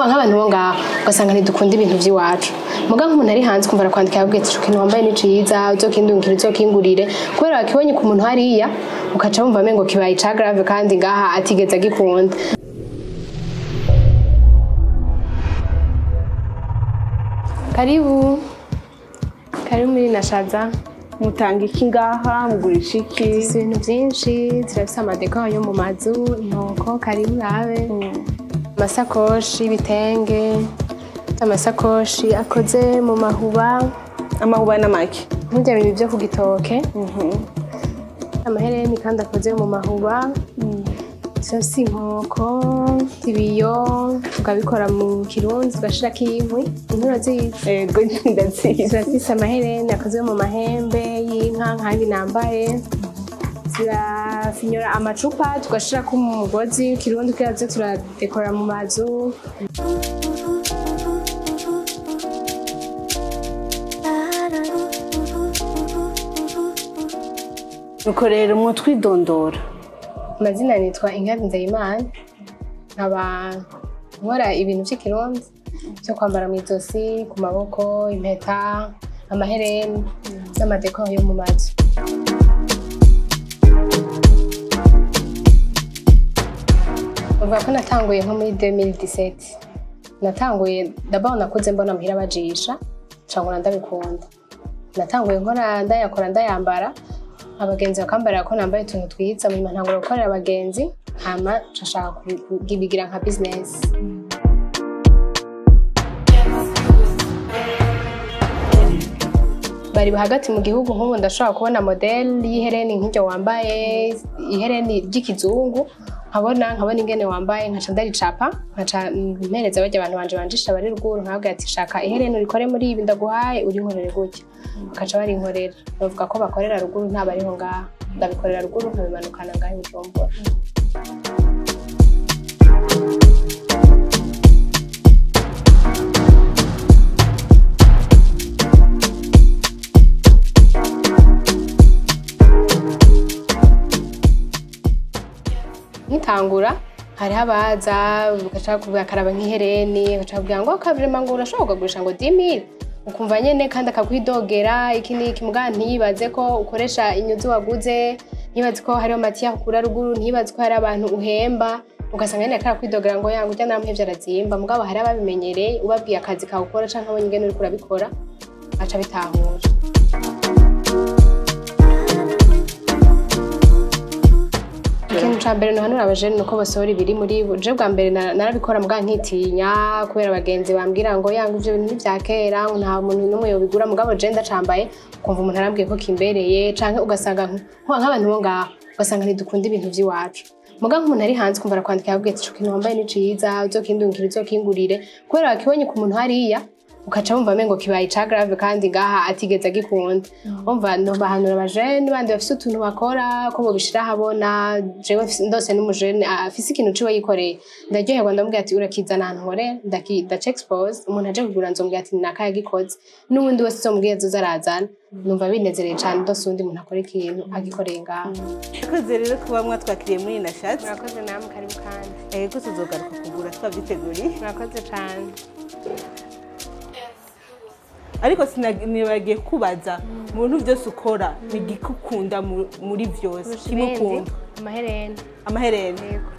Nk'abantu bo ngaho ugasanga ntidukunda ibintu vy'iwacu, muga nk'umuntu ari hanze kumva arakwandika akubwira ati: "Ico kintu wambaye ni ciza, uzokindungikire, uzokingurire," kubera wakibonye ku muntu hariya, ukaca wumva mengo kibaye ica grave kandi ngaha atigeze agikunda. Karibu, karibu muri Nashaza. Mutanga iki ngaha? Mugurisha iki? Dufise ibintu vyinshi. Turafise ama décor yo mu mazu, inkoko, karibu urabe, amasakoshi, ibitenge, amasakoshi akoze mu mahuba. Amahuba n'amaki? Nk'ibyo bintu vyo ku gitoke, amahereni kandi akoze mu mahuba. Turafise inkoko, ibiyo, tukabikora mu Kirundi, tugashirako inkwi. Inkwi urazizi? Ego, ndazizi. Turafise amahereni akozwe mu mahembe y'inka nk'abi nambaye. Turafinyora amacupa, tugashirako umugozi w'ikirundi kugira tuze turadekora mu mazu. Nuko rero mwotwidondora? Amazina nitwa Ingabire Nzeyimana, nkaba nkora ibintu vy'ikirundi vyo kwambara mw'izosi, ku maboko, impeta, amahereni n'ama décor yo mu mazu. Bavuga ko natanguye nko muri 2017. Natanguye d'abord nakuze mbona muhira bajisha, cangura ndabikunda. Natanguye nkora, ndayakora, ndayambara, abagenzi bakambara ko nambaye utuntu twiza. Munyuma ntangura gukorera abagenzi, hama nshaka kubigira nka business. Bari hagati mu gihugu. Nk'ubu ndashobora kubona modèle y'ihereni nk'iryo wambaye, ihereni ry'ikizungu, nkabona ingene wambaye, nkaca ndaricapa, nkaca mpereza barya abantu banje banjisha bari ruguru, nkababwira ati: "Shaka ihereni urikore muri ibi ndaguhaye, urinkorere gutya." Bakaca barinkorera. Bavuga ko bakorera ruguru, nta bariho ngaha. Ndabikorera ruguru, nkabimanukana ngaha i Bujumbura. Nkitangura hariho abaza bagaca bakaraba nk'ihereni, bagaca bakubwira ngo kavrema, ngo urashobora kugagurisha ngo 10 000, ukumva nyene kandi akakwidogera iki n'iki, muga ntiyibaze ko ukoresha inyuzi waguze, ntiyibaze ko hariho matière ukura ruguru, ntiyibaze ko hari abantu uhemba. Ugasanga nyene ariko arakwidogera ngo yanga urya naramuhevye arazimba. Mugabo hari ababimenyereye, ubabwiye akazi kawe ukora canke abonye ingene uriko urabikora, aca bitahura. Ikintu ca mbere nohanura abajene nuko basohora ibiri muri bo. Je bwa mbere narabikora muga nkitinya, kubera abagenzi bambwira ngo yanga ivyo bintu ni vya kera, ngo nta muntu n'umwe yobigura. Mugabo je ndacambaye, ukumva umuntu arambwiye ko kimbereye, canke ugasanga nk'abantu bo ngaho ugasanga ntidukunda ibintu vy'iwacu, muga nk'umuntu ari hanze ukumva arakwandika akubwira ati: "Ico kintu wambaye ni ciza, uzokindungikire, uzokingurire," kubera wakibonye ku muntu hariya, ukaca wumva mengo kibaye ica grave kandi ngaha atigeze agikunda. Umva, nobahanura abajene bandi bafise utuntu bakora ko bobishira ahabona. Jewe ndose n'umujene afise ikintu ciwe yikoreye, ndaryoherwa. Ndamubwira ati: "Urakizana ahantu nkorera, ndaca expose." Umuntu aje kugura nzomubwira ati: "Naka yagikoze." N'uwundi wese uzomubwira azoza arazana. Numva binezereye cane ndose uwundi muntu akora ikintu agikoreye ngaha. Murakoze rero kuba mwatwakiriye muri Nashatse. Murakoze namwe, karibu kandi. Ego, tuzogaruka kugura twabyiteguriye. Murakoze cane. Ariko sinibagiye kubaza, mu bintu byose ukora ni igikukunda muri byose? Kurusha ibindi? Kimukunda? Amaherena. Amaherena? Yego.